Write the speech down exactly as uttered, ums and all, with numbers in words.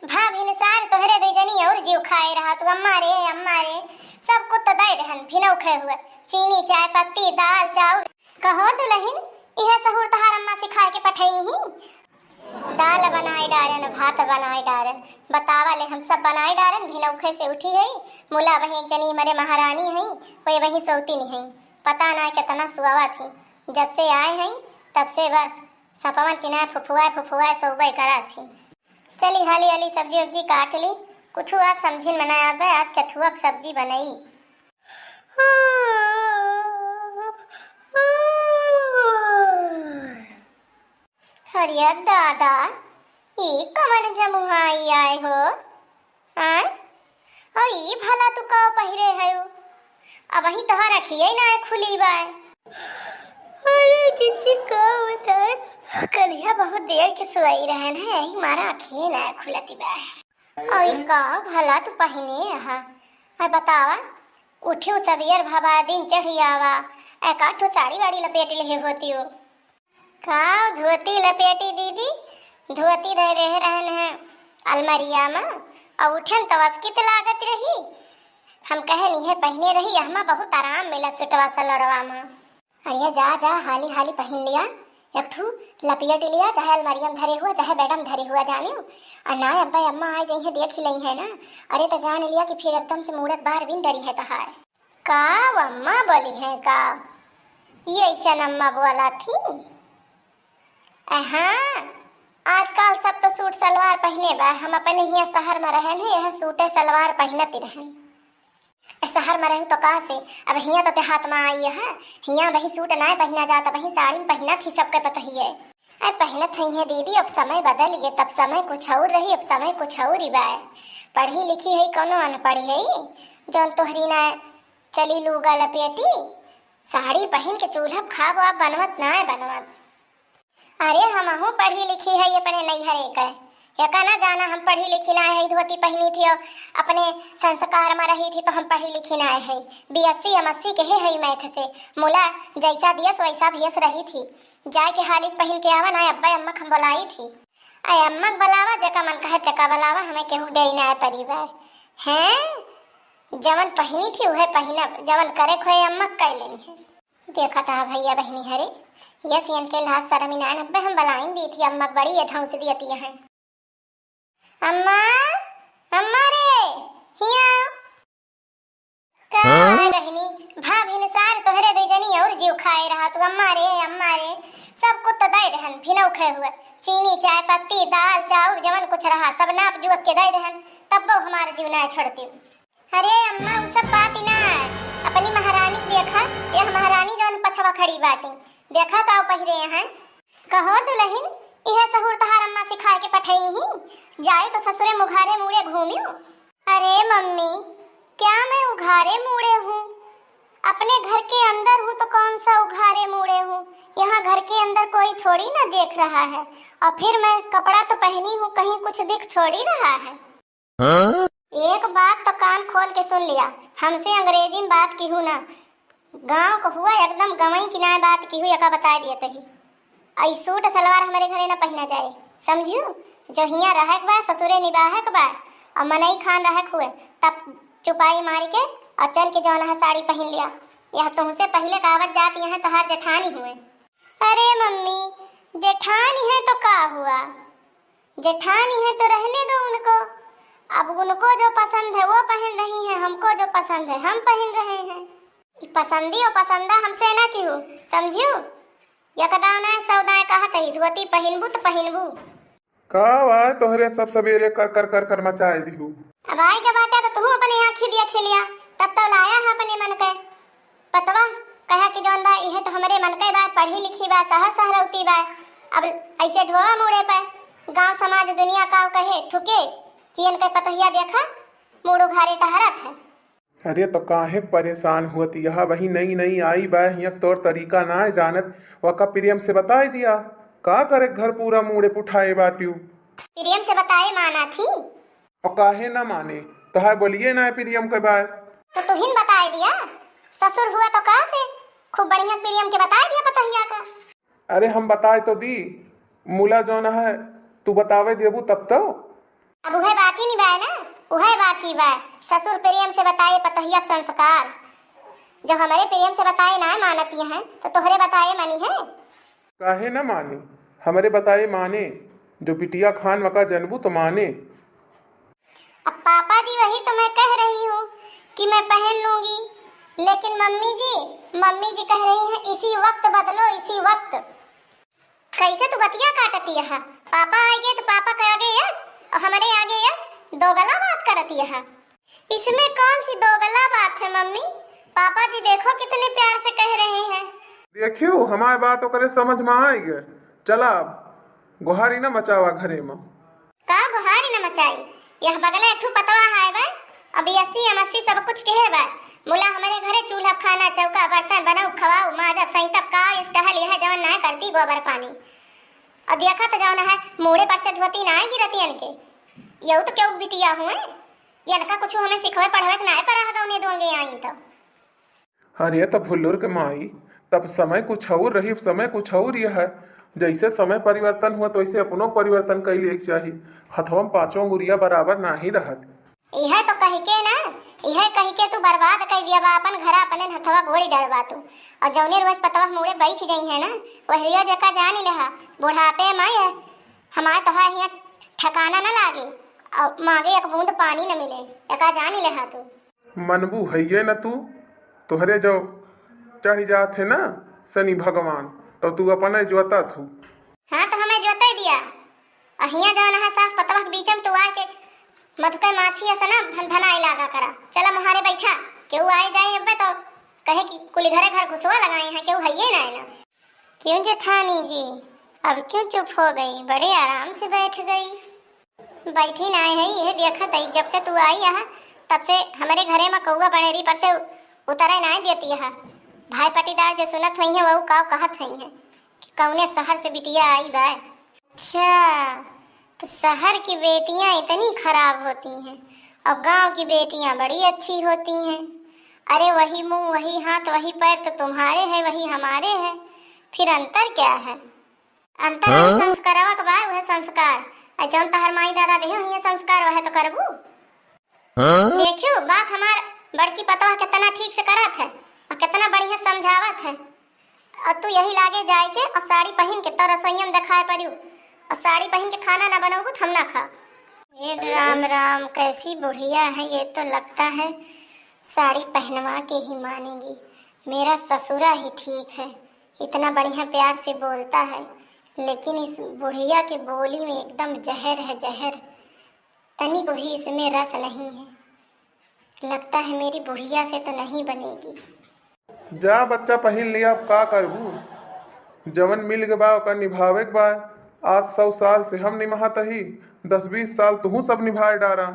भा भिनसार तोहरे दुइ जनी और जीव खाए रहा तू, अम्मा रे, अम्मा रे। सब कुछ तो दे रहन, भिनौखे हुए, चीनी, चाय पत्ती, दाल, चाउर। कहो दुलहिन, इहे सहूर तहार अम्मा सिखाए के पठई ही? दाल बनाए डारन, भात बनाए डारन, बतावा ले, हम सब बनाए डारन, भिनौखे से उठी है, मुला वही एक जनी मरे महारानी है, वे वही सौतीन है, पता ना कितना सुआवा थी, जब से आए हैं, तब से बस सपवन की ना फुफुआ, फुफुआ सौबे करा थी। चली हाली हाली सब्जी उब्जी काट ली, कुछ आज समझिन मना आवे, आज कथुआ के सब्जी बनई। अरे दादा, ई कवन जमुहाई आए हो? आय? और ई भला तू का पहिरे हयू? अबहीं तोहार अखिये ना खुली बाय। अरे जिज्जी, का बताए, कलिया बहुत देर के सोई रहन है, यही मारा अखिये ना खुलती बाय। और ई का भला तू पहिने हा? आ बतावा, उठियो सबेर भवा दिन चढ़ी आवा, एकाठो साड़ी वाड़ी लपेट लेहे होतियो। का धोती लपेटी दीदी? धोती धरे रहे रहन है अलमारिया में, और उठन तो असकित लागत रही। हम कहन इहे पहिने रही, हमा बहुत आराम मिला सुटवा सलरवा में। अरे जा जा, हाली हाली पहिन लिया, एक ठू लपेट लिया, चाहे अलमारिया में धरे हुआ, चाहे बेड में धरे हुआ जानियो। और ना अब्बा अम्मा आ जाई है, देख ही लई है ना, अरे तो जान लिया कि फिर एकदम से मूड़त बार बिन डरी है तहार। का वो अम्मा बोली है का? ये ऐसे अम्मा बोला थी? अ, हाँ, आजकल सब तो सूट सलवार पहिने बा। हम अपने हियाँ शहर में रहन है, यह सूटे सलवार पहिनत रहन। ए, शहर में रहू तो का से, अब हियाँ तो देहात में आई है, हियाँ वही सूट नाय पहिना जात, वही साड़ी में पहिनत ही सबके पतही है। अरे पहिनत हई है दीदी, अब समय बदल गए, तब समय कुछ और रही, अब समय कुछ और ही बा। पढ़ी लिखी है, कोनो अनपढ़ है, जौन तोहरी ना चली लूगा लपेटी, साड़ी पहिन के चूल्हा खाब आप बनवत ना बनवत। अरे हमहू पढ़ी लिखी है अपने नैहरे के, एका ना जाना हम पढ़ी लिखी ना है, धोती पहिनी थी और अपने संस्कार में रही थी तो हम पढ़ी लिखी ना है। बीएससी एमएससी के है, है मैथ से, मुला जैसा दियस वैसा भेस रही थी। जाए के हालिस पहिन के आवा ना, अब्बा अम्मा हम बुलाई थी। अय अम्मा के बुलावा, जेका मन कहे तेका बुलावा, हमें केहू दे ना परिवार। हैं, जवन पहिनी थी उहे पहिनब, जवन करे खोए अम्मा के कह लेई है। देखा था भैया बहिनी हरे, यस इनके लाज शरम इनान अब्बे हम बुलाइन दी थी, अम्मा के बड़ी ये धौंस दियती है। अम्मा, अम्मा रे, हिया। का हाँ? है बहिनी, भा भिनसार तोहरे दुइ जनी और जीव खाए रहा तू, अम्मा रे, अम्मा रे। सब कुछ तो दे रहन, भिनौखे हुए, चीनी, चाय पत्ती, दाल, चाउर, जवन कुछ रहा, सब नाप जुअक के दे रहन, तब वो हमारे जीव ना छोड़ती। अरे अम्मा, उ सब बात ही ना है, अपनी महारानी के देखा, यह महारानी जवन पछवा खड़ी बाटी, देखा का पहिरे हैं। कहो दुलहिन, इहे सहूर तहार अम्मा सिखाए के पठई ही, जाए तो ससुरे मुघारे मूड़े घूमियो। अरे मम्मी, क्या मैं उघारे मूड़े हूँ? अपने घर के अंदर हूँ तो कौन सा उघारे मूड़े हूँ? यहाँ घर के अंदर कोई थोड़ी ना देख रहा है। और फिर मैं कपड़ा तो पहनी हूँ, कहीं कुछ दिख थोड़ी रहा है। हाँ? एक बात तो कान खोल के सुन लिया, हमसे अंग्रेजी में बात किहू ना। गाँव क हुआ एकदम गंवई किनाए बात किहू, एका बताए दियत ही। अई सूट सलवार हमरे घरे ना पहिना जाए, समझियो? जो हियाँ रहक बा, ससुरे निबाहक बा, और मनई खान रहक हुए, तब चुपाई मारी के और चल के जौन है साड़ी पहिन लिया। यह तुमसे पहिले का आवत जात यहाँ तोहार जेठानी हुए। अरे मम्मी, जेठानी है तो का हुआ? जेठानी है तो रहने दो उनको। अब उनको जो पसंद है वो पहन रही हैं, हमको जो पसंद है हम पहन रहे हैं। ई पसंदी और पसंदा हमसे ना किहू, समझियो? यकदाना सौदाए कहत ही, धोती पहिनबू तो पहिनबू। का बा तोहरे सब सबेरे कर कर कर कर मचाए दिहू? अब आई के बाटे तो तू अपने आँखी देख लिया, तब तो लाया है अपने मन के। पतवा कहा कि जौन बा, इहे तो हमरे मन के बा, पढ़ी लिखी बा, सहज सहरौती बा। अब ऐसे ढोआ मुड़े पे गांव समाज दुनिया का कहे थुके कि इनके पतोहिया देखा, मूड़ उघारे टहरत है। अरे तो काहे परेशान हुअत, यह वही नई नई आई बा, हियक तौर तरीका ना है जानत, वका प्रेम से बताए दिया, का करे घर पूरा मूड़े पुठाए बाटियो। प्रेम से बताए माना थी। और काहे ना माने, तोहार बोलिए ना प्रियम के बाय। तो तुहिन बताए दिया, ससुर हुआ तो का से, खूब बढ़िया प्रियम के बताए दिया पतोहिया का। अरे हम बताए तो दी, मुला जौन है, तू बतावे देबू तब तो। अब उहे बाकी नि बाय ना, उहे बाकी बाय। ससुर प्रेम से बताए पतोहिया के संस्कार। जब हमरे प्रेम से बताए ना मानती हैं, तो तोहरे बताए मानी है? काहे न माने, हमरे बताए माने, जो बिटिया खान मका जनबू तो माने। अब पापा जी, वही तो मैं कह रही हूँ कि मैं पहन लूंगी, लेकिन मम्मी जी, मम्मी जी कह रही हैं, "इसी वक्त बदलो, इसी वक्त।" कैसे तू बतिया काटती है? पापा आएंगे तो पापा के आगे यस और हमरे आगे यस, दोगला बात करती है। इसमें कौन सी दोगला बात है मम्मी? पापा जी देखो कितने प्यार से कह रहे हैं। देखियो, हमारे बात ओकरे समझ में आएगे। चला अब, गोहारी न मचावा घरे में। का गोहारी न मचाई? यह बगले एक ठू पतवा है बे, अभी अस्सी एम अस्सी सब कुछ कहे बे। मुला हमरे घरे चूल्हा खाना, चौका, बर्तन बनाऊ, खवाऊ, माजब, सैतब, का इस टहल यह जवन ना करती गोबर पानी। और देखा तो जवन है, मूड़े पर से धोती ना गिरती इनके। यहू तो केहू बिटिया हुए, इनका कुछ हमें सिखवे पढ़वे के ना पर रह गौने दोंगे आई तो। अरे, तब भुल्लुर के माई, तब समय कुछ और रही, समय कुछ और यह है। जैसे समय परिवर्तन हुआ, तो वैसे अपनो परिवर्तन कई लिए के चाही। हथवा में पाँचों अंगुरिया बराबर नाही रहत। इहे तो कह के ना, इहे कह के तू बर्बाद कर दिया बा अपन घर, अपने हथवा घोड़ी डरबा तू। और जौने रोज पतवा मूड़े बैठ जाई है ना, वही रोज एका जान लेहा, बुढ़ापे में ये हमारे तोहार हियाँ ठिकाना न लागे, और मांगे एक बूंद पानी न मिले, एका जान लेहा तू। मनबू हइये न तू, तोहरे जो चढ़ जात है ना शनि भगवान, तो तू अपने जोतत हू। हाँ, तो हमें जोते दिया। अहिया जौन है सास पतवा के बीच में तू आके मधुके माछी ऐसे ना भन भनाए लागा करा। चला मोहारे बैठा, केहू आए जाए अब्बे तो कहे कि कुली घरे घर घुसवा लगाए हैं, केहू हइये ना है ना। क्यों जेठानी जी, अब क्यों चुप हो गई? बड़े आराम से बैठ गई। बैठी नाय है, यह देखत है, जब से तू आई है, तब से हमरे घरे में कौआ बनेरी पर से उतरे नाय देती है। भाई पटीदार जे सुनत हुई हैं, वहू काव कहत हुई हैं कि कौने शहर से बिटिया आई बा। अच्छा, तो शहर की बेटियां इतनी खराब होती हैं और गांव की बेटियां बड़ी अच्छी होती हैं। अरे, वही मुंह, वही हाथ, वही पैर तो तुम्हारे हैं, वही हमारे हैं, फिर अंतर क्या है? अंतर है हाँ? संस्कारवा के बा, उहे संस्कार। आ जौन तहर माई दादा देहे, उहे संस्कार वहे तो करबू। हाँ? देखियो, बात हमार बड़की पतवा कितना ठीक से करत है और कितना बढ़िया समझावत है। और तू यही लागे जाए के और साड़ी पहन के तो रसोईया में दिखाए परियो और साड़ी पहन के खाना ना बनोबू तो हम ना खा। हे राम राम, कैसी बुढ़िया है ये, तो लगता है साड़ी पहनवा के ही मानेगी। मेरा ससुरा ही ठीक है, इतना बढ़िया प्यार से बोलता है, लेकिन इस बुढ़िया की बोली में एकदम जहर है, जहर। तनिक भी इसमें रस नहीं है। लगता है मेरी बुढ़िया से तो नहीं बनेगी। जा बच्चा, पहिन लिया, अब का करबू? जवन मिल के बा, ओकर निभावे के बा। आज सौ साल से हम निभात ही, दस बीस साल तुहू सब निभाए डारा।